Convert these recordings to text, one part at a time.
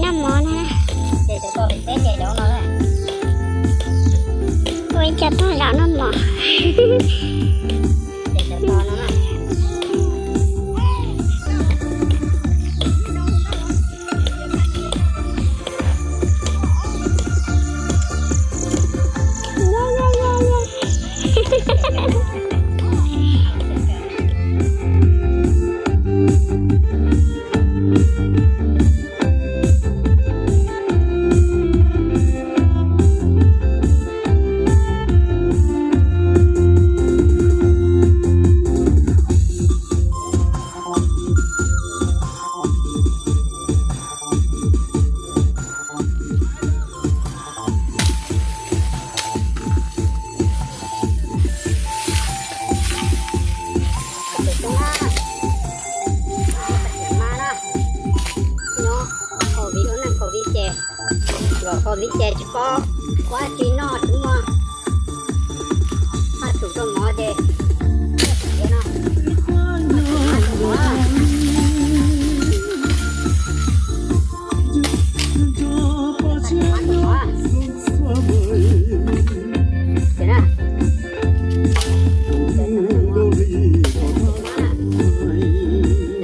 Mov na. Ces cov to pem teb ces cov no na. Ua ib co tag zam noj mov. Ces cov to no na. Tus tub na, tus txiv mas na, nyob COVID, ua neej COVID ces, los COVID ces tsis paub ua dab tsi noj tsis muaj, haj tsum rau mov ces, no,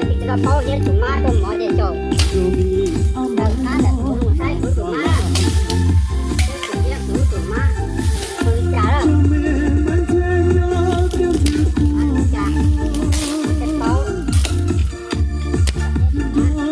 Tsis tau paub thiab, tus mab rau mov ces caum ntawm qab ntawm kuv mus saib kuv tus mab, kuv thiab kuv tus mab ua li cas lawm. Tsis paub. Tus mab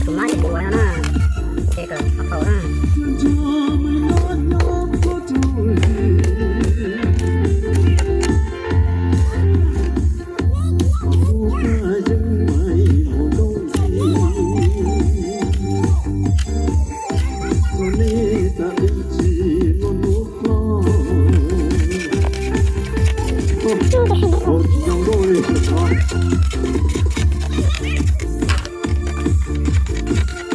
na, ces tus mab ces tus ua no na, ces kom qhov qaum na.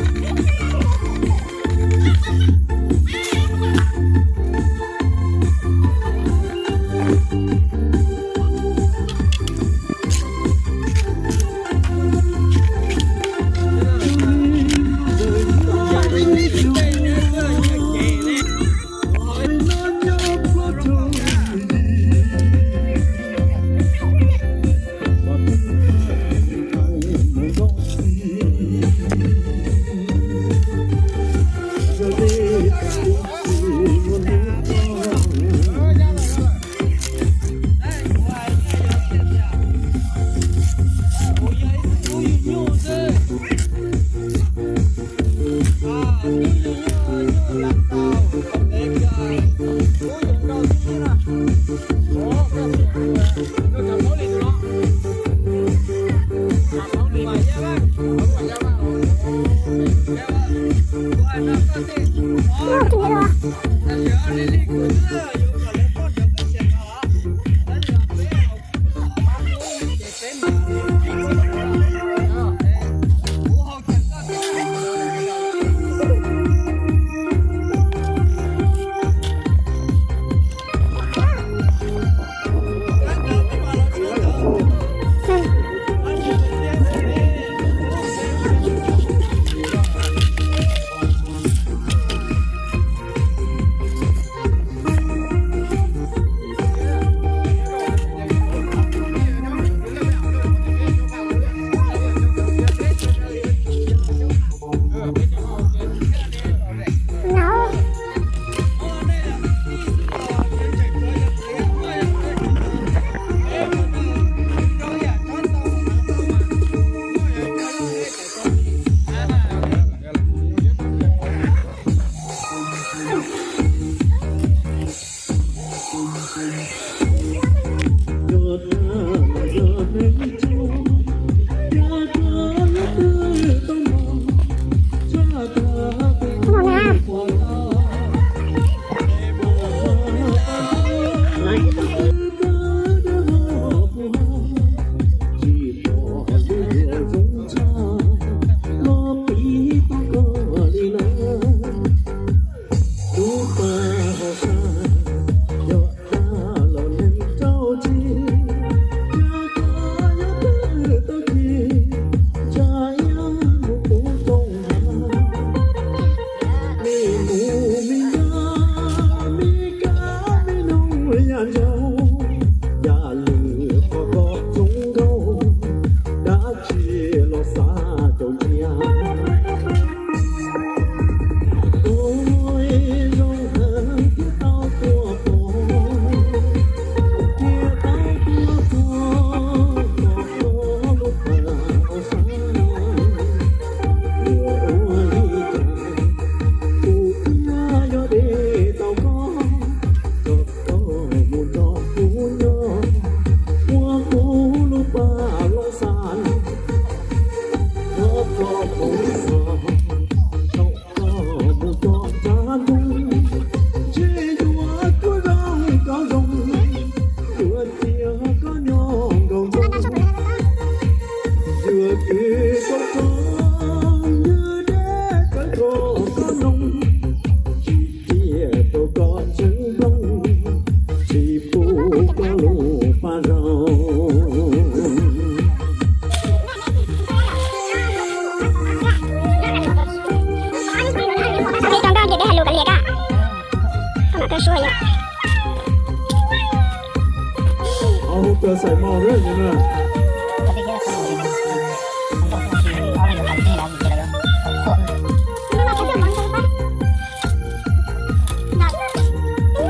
Kuv lub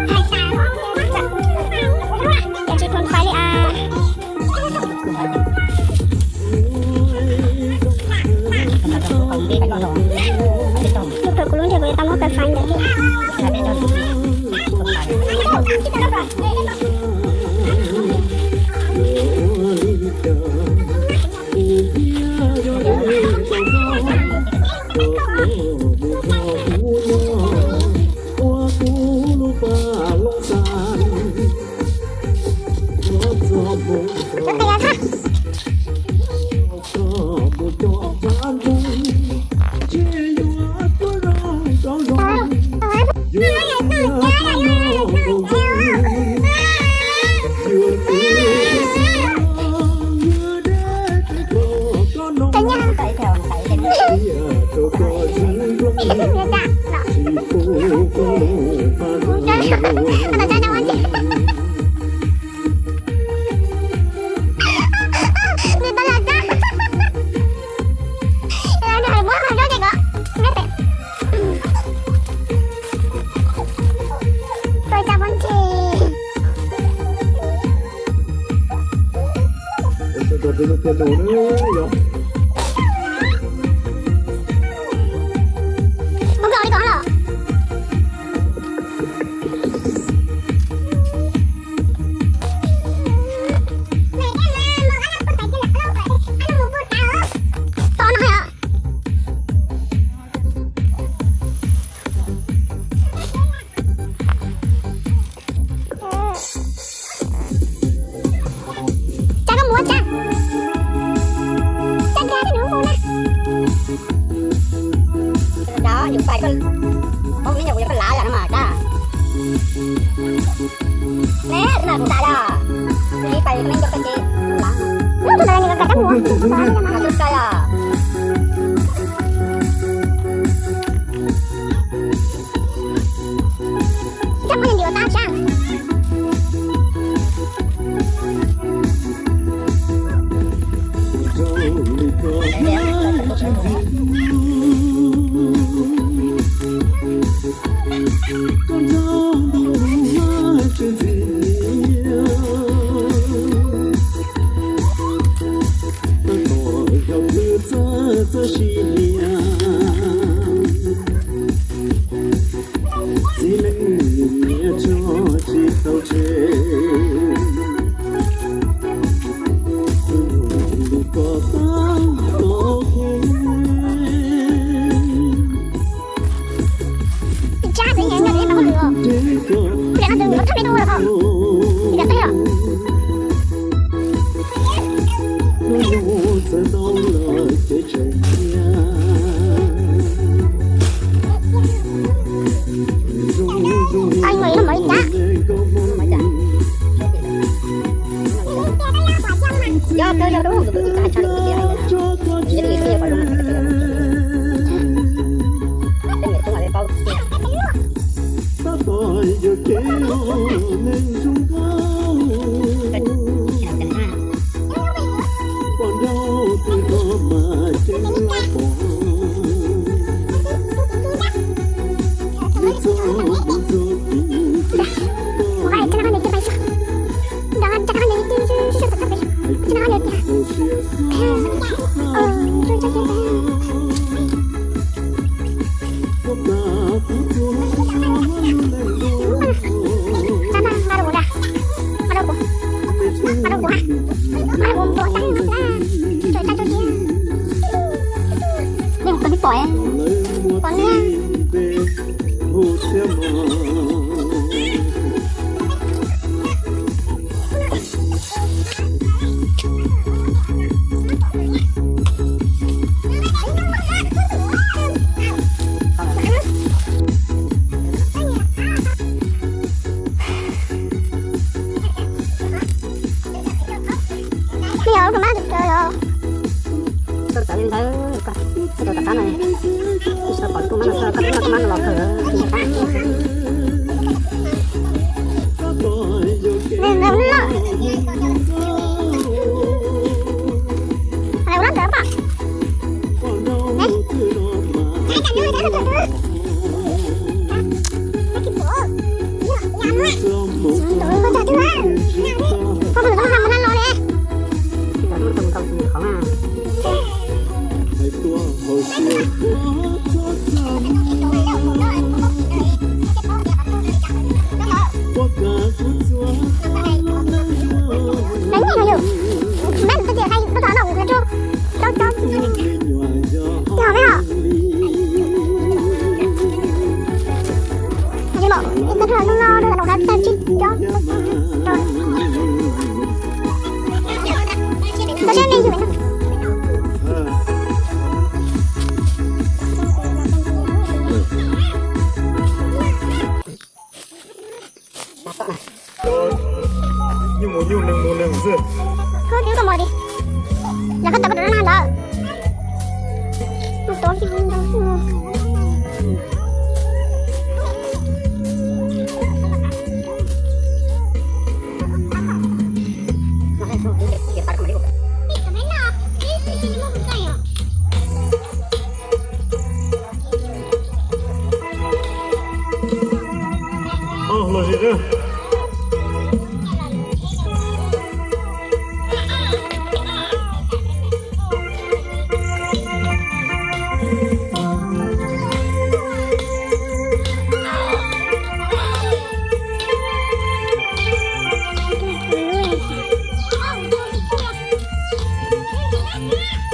ntiag kuv yuav tau muab ka fais ntawd thiab. Tsab, koj mus ua tsab. Tsab nkag tej nws hu na. Yus pais koj, koj me nyuam kuv yuav koj lav yom no mas tsab. Ne, tus no kuv tas yom. Kuv pais me nyuam koj ces lav. Tus no kuv tas yom. Txiv neej niam tso tsis tau tseg, tus koj tab tom kheev. Hnub nyoog txawm tau lawm ces tseem cia. Li os, ub, koj mab tus kawg os. Koj txawv li ntawd, koj txawv tom qab no, ib tsis tau pom koj mab no, koj tub no koj mab no los kawg. Li ntawd na. Ua lab ntawd pom. Nyuj mus nyuj, neeg mus neeg xwb. Koj twb koj mus li, los koj tau koj rau na ntawd.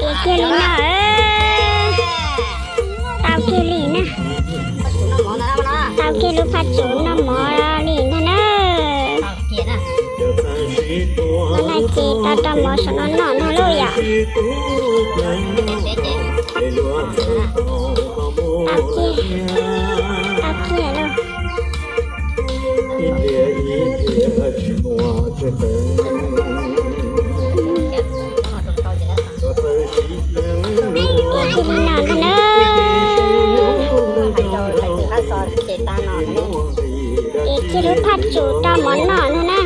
Ces kiag li no, tau kiag li na. Tau kiag lub phaj tsum noj mov li ntag na. Hnub no ces tau rau mov saum no noj ntag lauj yom. Tau kiag, tau kiag lauj. Ces kiag lub phaj tsum rau mov noj no na.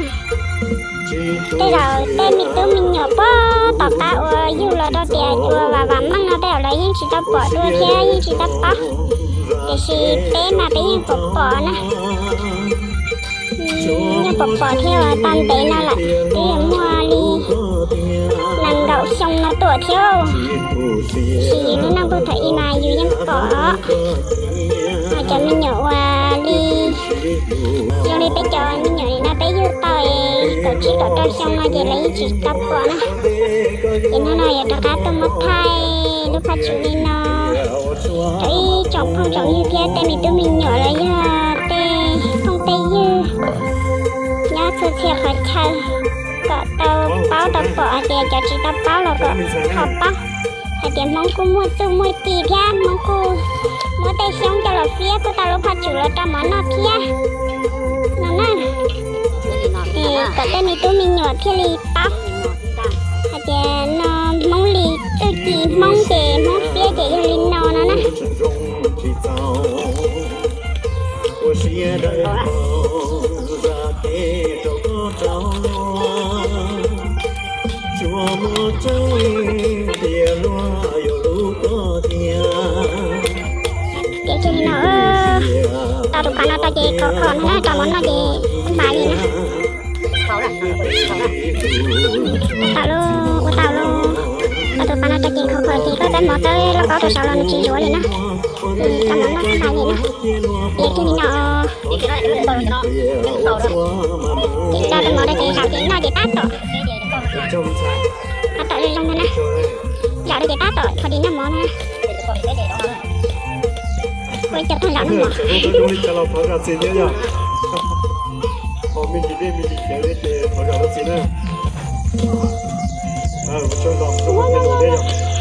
Tej zaum tej me tub me nyuam puag tom qab uas yug los rau tias yuav vam vam meej no tej zaum lawv yeej tsis tau pom dua thiab yeej tsis tau paub. Tiam sis peb mas peb yeej pom pom na. Yeej pom pom thiab uas tau ntev no lawm twb yuav muaj li nees nkaum xyoo no tuaj thiab. Tiam sis lub neej puag thaum ub mas yus yeej pom. Cov me nyuam uas li, zoo li peb cov me nyuam li no peb yug tau kaum tsib kaum rau xyoo no ces lawv yeej tsis tau pom na. Ces hnub no yuav rov qab tuaj muab thaij lub phaj tsum li no rau ib tsoom phooj tsoom ywg thiab tej me tub me nyuam los yog tej phooj tej ywg nyob txhua txhia qhov chaw kom tau paub tau pom hais tias cov tsis tau paub los kom ho paub hais tias Hmoob kuj muaj txuj muaj ci thiab Hmoob kuj muab tej xyoob coj los fiab kuj tau lub phaj tsum los rau mov noj thiab no na. Es kom tej me tub me nyuam thiaj li paub hais tias no Hmoob li txuj ci Hmoob ces Hmoob fiab ces yog li no no na. Ces kiag li no, tau tus pas no rau ces khov kho no na, rau mov noj ces npam li na. Tau lub, ua tau lub, tau tus pas no rau ces khov kho ces koj txawb mov txawb lauj kaub rau saud los nws tsis zuav li na. Tau mov noj npam li na. Ces kiag li no, ces tau tus mov rau ces zam ces noj ces tab tom, tab tom zoo zoo no na. Zam rau ces tab tom txhom li noj mov no na. Ua ib co tag zam noj mov. Zoo li cas los thov zam txim thiab yom. Ho me ntsis dej me ntsis cawv li ces thov zam txim na. Ua tsaug ntau, ua tsaug ntau thiab yog.